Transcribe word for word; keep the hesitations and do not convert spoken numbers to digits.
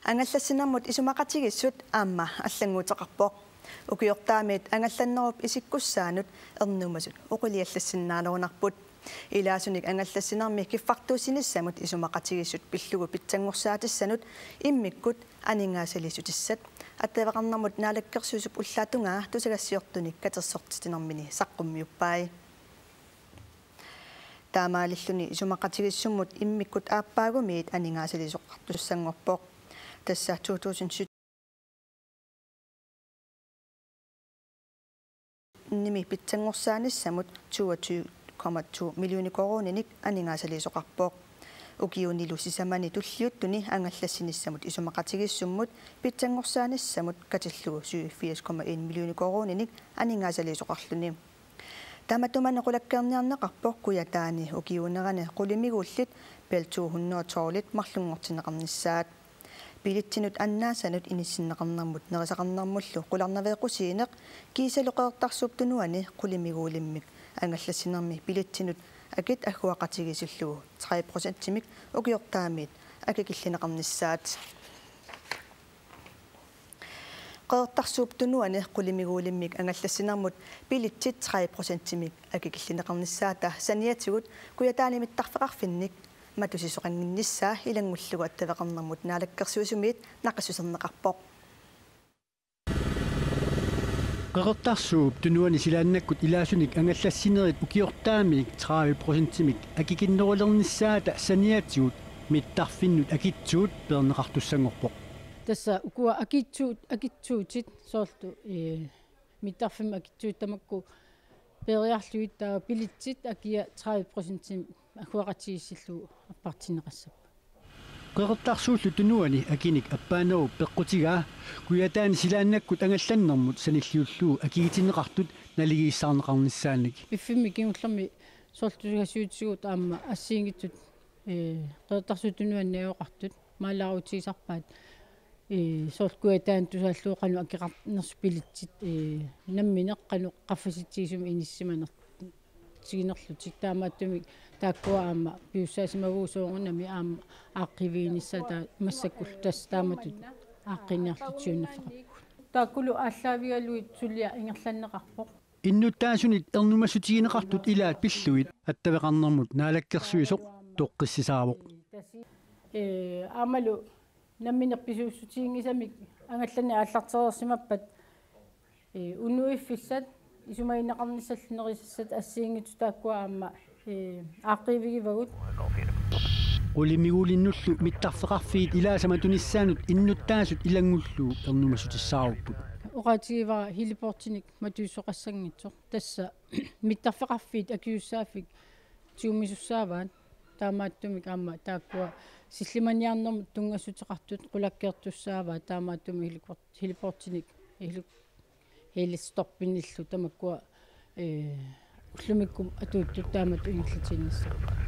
Angallassinermut isumaqatigiissut aamma allannguuteqarpoq. Ukiortaamiit angallannerup isikkussaanut ernumasut oqiliallassinnaanerunarput. Ilaasunik angallassinermi kiffartuussinissamut isumaqatigiissut pillugu pitsanngorsaatissanut immikkut aningaasaliissutissat attaveqarnermut Naalakkersuisup ullaap tungaa tusagassiortunik katersortitsinermini saqqummiuppai. Taamaalilluni isumaqatigiissummut immikkut aappaagumiit aningaasaliisoqartussanngorpoq. Tassa to tusind sytten-imi pitsanngorsaanissamut toogtyve komma to millioner koruuninik aningaasaliisoqarpoq. Ukiunilu sisamani tulliuttuni angallassinissamut isumaqatigiissummut pitsanngorsaanissamut katillugu syvogfirs komma en millioner koruuninik aningaasaliisoqarluni. Tamatuma qulakkeerniarneqarpoq Kujataani ukiuunerani qulimiguullit Bell to hundrede og tolv-it marlunngortinneqarnissaat. Billetsinut annaasanut inissinneqarnermut nerisaqarnermullu qularnaveeqqusiineq kiisalu Qeqertarsuup Tunuani qulimiguulimmik angallassinermi billetsinut akit agguaqatigiissillugu tredive procentimik ukiortaamiit akikillineqarnissaat. Qeqertarsuup Tunuani qulimiguulimmik angallassinermut billetsit tredive procentimik akikillineqarnissaata saniatigut Kujataani mittarfeqarfinnik matusisoqannginnissaa ilanngullugu attaveqarnermut Naalakkersuisumiit naqissuserneqarpoq. Qeqertarsuup Tunuani silaannakkut ilaasunik angallassinerit ukiortaamiit tredive procentimik akikinnerulernissaata saniatigut mittarfinnut akitsuut peerneqartussanngorpoq. Tassa ukua akitsuut, akitsuutit soorlu, ee, mittarfimmut akitsuutit tamakku peeriarlugit taava billetsit akia tredive procentimik agguaqatigiissillugu appartinneqassapput. Qeqertarsuullu Tunuani akinik appaanerup peqqutigaa Kujataani silaannakkut angallannermut sanilliullugu akigitinneqartut naligiissaarneqarnissaannik. Piffimmi kingullermi soorlu tusagassiuutitigut aamma assigiinngitsut, ee, Qeqertarsuup Tunuani najugaqartut maalaarutigisarpaat, ee, soorlu Kujataani tusaallugu qanoq akeqarnersut billetsit, ee, nammineq qanoq qaffasitsigisumik inissisimanertiginerlutik. Taamaattumik taakkua aamma piussaasimavagut soorunami aamma aaqqiiviginissaat taava massakkullu tassa taamatut aaqqiiniarlutik siunnerfeqarput. Taakkulu aallaavigalugit suliaq ingerlanneqarpoq. Innuttaasunit ernumassutigineqartut ilaat pillugit attaveqarnermut Naalakkersuisoq toqqissisaavoq. Ee, aammalu nammineq pisuussutiginngisamik angallanneq aallartereersimappat, ee, unuiffissat isumagineqarnissallu nerisassat assigiinngitsut taakkua aamma, ee, aaqqiivigivagut. Qulimiguulinnullu mittarfeqarfiit ilaasa matunissaannut innuttaasut ilanngullugu ernumassutissaarupput. Oqaatigivara heliportinik matusoqassanngitsoq. Tassa mittarfeqarfiit akisussaaffik tigumisussaavaat. Taamaattumik aamma taakkua sillimaniarnermut tunngassuteqartut qulakkeertussaavaat, taamaattumik helikor-, heliportinik heli-, helistoppinillu tamakkua, ee, ullumikkut atuuttut taamatut ingerlatiinnassapput.